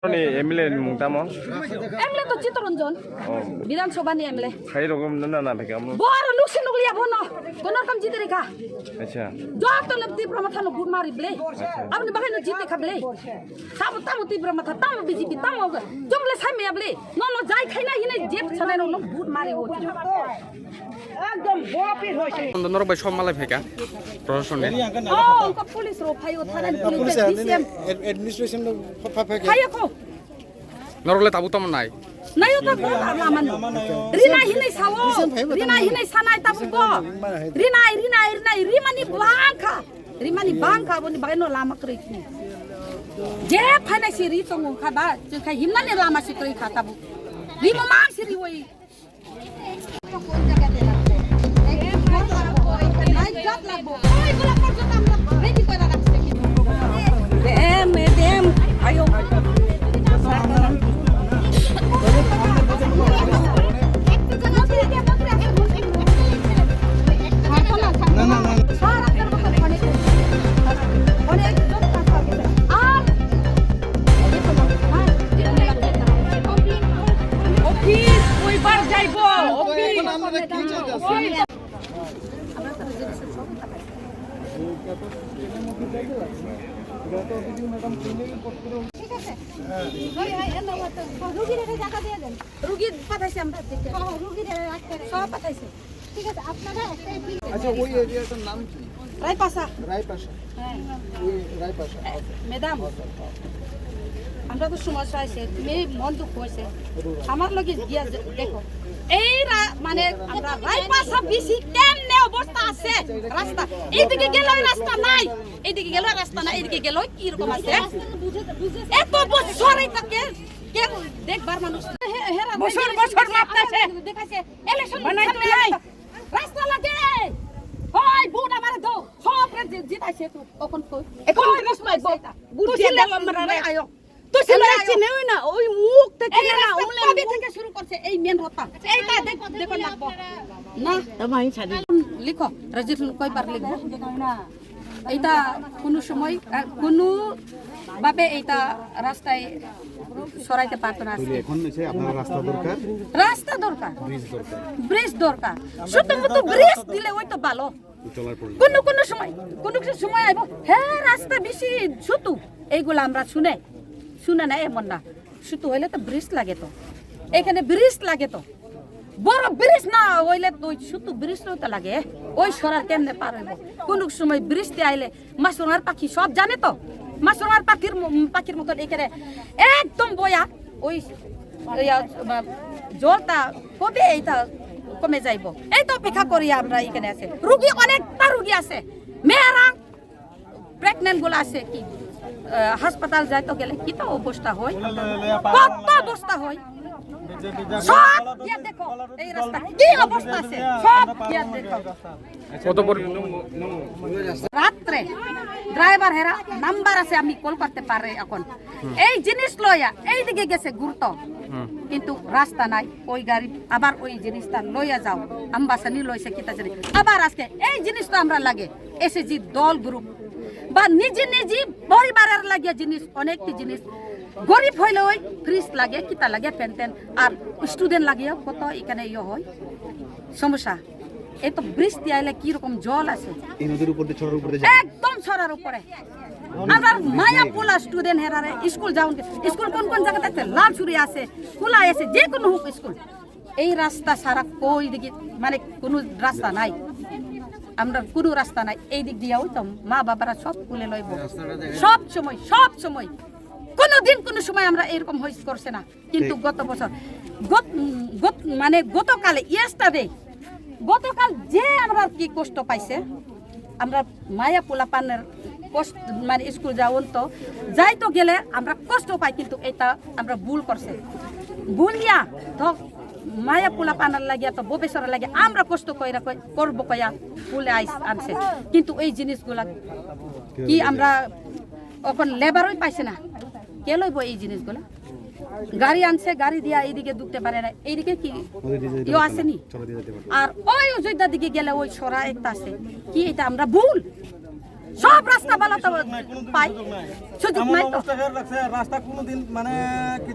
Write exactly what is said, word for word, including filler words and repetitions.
Ni M L A ni mung tamo? M L A to Chittaranjan. Oh. Bidhan Sabha ni M L A. Hai rokom na na na bheka mo. Bo aro luksi nukliya bono. Kono rokom jiti rikha. Acha. Joto no Tipra Motha no vote mari ble. Acha. Aboni bagwi no jiti kha ble. Tamo, tamo Tipra Motha, tamo B J P, tamo jomle sai meya ble. No, no, jai khaina hine jeb sanai no, no vote mari o. Ekdom bopir hoise. Norok bai som malai phaika. Proshasoni. Oh, ongko police rok phaio, thana ni police, D C M. Ad-, administration rok pha-, pha-, pha-, phaio ko. Norok le tabuk tamo nai. Naio ta ko ta laman. Rina hinai sao. Rina hinai sanai tabuk bo. Rinai, rinai, rinai, rimani bangkha. Rimani bangkha boni bagwi no lama kwrwi kini. Je phainai si ri tongo kha ba, je khai himnani lama si kwrwi kha tabuk. Rimo mang si riwoi. Office কইবার যাইবো? অফিস। ঠিক আছে। ওই, ওই, এ, না, না, তো, রুগীর একটা জায়গা দিয়ে দেন। রুগী পাঠাইছি আমরা। হ্যাঁ, হ্যাঁ, রুগীর একটা। সব পাঠাইছি। ঠিক আছে, আপনারা একটা appeal করুন। আচ্ছা, ওই এরিয়াটার নাম কি? রায়পাশা। রায়পাশা। হ্যাঁ। ওই রায়পাশা। এ, আচ্ছা। ম্যাডাম, আচ্ছা, আচ্ছা। আমরা তো সমস্যা আছে, তুমি মন দুঃখ হয়েছে। আমার লগে গিয়া দে-, দেখো। এই রা-, মানে আমরা রায়পাশা বিসি কেমনে অবস্থা আছে রাস্তা? এইদিকে গেলেও রাস্তা নাই, এইদিকে গেলেও রাস্তা নাই, এইদিকে গেলেও কি রকম আছে? এত বছর এই তাকে কে দেখবার মানুষ? হে-, হেরা বছর বছর মাপতাছে। দেখাইছে, ইলেকশন বানাইতে নাই। রাস্তা লাগে। ওই ভোট আমারে দাও। সব রে জি-, জিতাইছে তো। এখন তো। এখন ওই তো সময় বল। ভোট দিয়ে দাও আমরা রে। আয়ো। তো আমরা চিনেও না, ওই মুখ থেকে এই না, রাস্তা উমলে কবে মুখ। থেকে শুরু করছে এই মেন রোডটা? এইটা দেখ, দেখো লাগবো। না। তবে আমি ছাড়ি। লিখো, রেজিস্ট্রেশন কয়বার লিখবো? এইটা কোনো সময়, আহ, কোনো ভাবে এইটা রাস্তায় সরাইতে পারতো না আজকে। তাহলে এখন হচ্ছে আপনার রাস্তা দরকার, রাস্তা দরকার, ব্রিজ দরকার। ব্রিজ দরকার। শুধুমাত্র ব্রিজ দিলে ওই তো ভালো। চলার পরিবেশ। কোনো কোনো সময়, কোনো কিছু সময় আইবো, হ্যাঁ, রাস্তা বেশি ছোট, এইগুলা আমরা শুনে, শুনে না এমন না, ছোট হইলে তো ব্রিজ লাগে তো, এখানে ব্রিজ লাগে তো, বড় ব্রিজ না হইলে তো ওই ছোট ব্রিজ তো লাগে, ওই সরার কেমনে পার হইবো? কোনো সময় বৃষ্টি আইলে মাছরাঙার পাখি সব জানে তো, মাছরাঙার পাখির ম-, পাখির মতন এখানে একদম বয়া ওই, ওই, আহ, জলটা কবে এইটা কমে যাইবো? এই তো অপেক্ষা করি আমরা এখানে আছে। রুগী অনেকটা রুগী আছে, মেয়েরা প্রেগন্যান্ট গুলো আছে কি, আহ, হাসপাতাল যাইতে গেলে কি তো অবস্থা হয়, কত অবস্থা হয়। সব গিয়া দেখো এই রাস্তা কি অবস্থা আছে, সব গিয়া দেখো। কত পরি- রাত্রে ড্রাইভার হেরা নাম্বার আছে, আমি কল করতে পারে এখন। এই জিনিস লইয়া এইদিকে গেছে ঘুরতো, কিন্তু রাস্তা নাই। ওই গাড়ি আবার ওই জিনিসটা লইয়া যাও, আমবাসানি লইছে কিতা জানি, আবার আজকে এই জিনিস তো আমরা লাগে এসএসজি দল গ্রুপ বা নিজে নিজে পরিবারের লাগিয়া জিনিস, অনেকটি জিনিস গরিব হইলে ওই ফ্রিজ লাগে, কিতা লাগে, প্যান ট্যান, আর স্টুডেন্ট লাগিয়া কত এখানে ইয়ে হয় সমস্যা। এই তো বৃষ্টি আইলে কি রকম জল আছে, এই নদীর উপর দিয়ে, ছড়ার উপর দিয়ে যায়। একদম ছড়ার উপরে। আমার মায়া পোলা স্টুডেন্ট হেরারে স্কুল যাওন, স্কুল কোন কোন জায়গাতে আছে? লালছড়ি আছে, খোলা আছে, যে কোনো হোক স্কুল। এই রাস্তা ছাড়া কই দিকে মানে কোনো রাস্তা নাই, আমরা কোনো রাস্তা নাই। এই দিক দিয়ে ওই তো মা বাবারা সব তুলে লইব সব সময়, সব সময়। কোনো দিন কোনো সময় আমরা এরকম হইস করছে না। কিন্তু ঠিক। গত বছর, গত-, গত-, মানে গতকালে, ইয়েস্টারডে, গতকাল যে আমরা কি কষ্ট পাইছে, আমরা মায়া পোলাপানের কষ্ট, মানে স্কুল যাওন তো, যাইতো গেলে আমরা কষ্ট পাই, কিন্তু এটা আমরা ভুল করছে। ভুলিয়া তো মায়া পোলাপানের লাগিয়া তো ভবিষ্যতের লাগিয়া আমরা কষ্ট কইরা কই-, করবো কইয়া ভুলে আইস-, আনছে। কিন্তু এই জিনিসগুলা কি আমরা এখন লেবারই পাইছে না, কে লইব এই জিনিসগুলা? গাড়ি আনছে, গাড়ি দিয়া এইদিকে ঢুকতে পারে না। এইদিকে কি ওদের দিয়ে যেতে ইয়ে পারছে না, আসেনি? চড়া দিয়ে যেতে পারছে না। আর ওই অযোধ্যার দিকে গেলে ওই সরা একটা আছে। কি এটা আমরা ভুল? সব রাস্তা বানাতে পাই। সুযোগ নাই তো। রাস্তা কোনোদিন মানে কি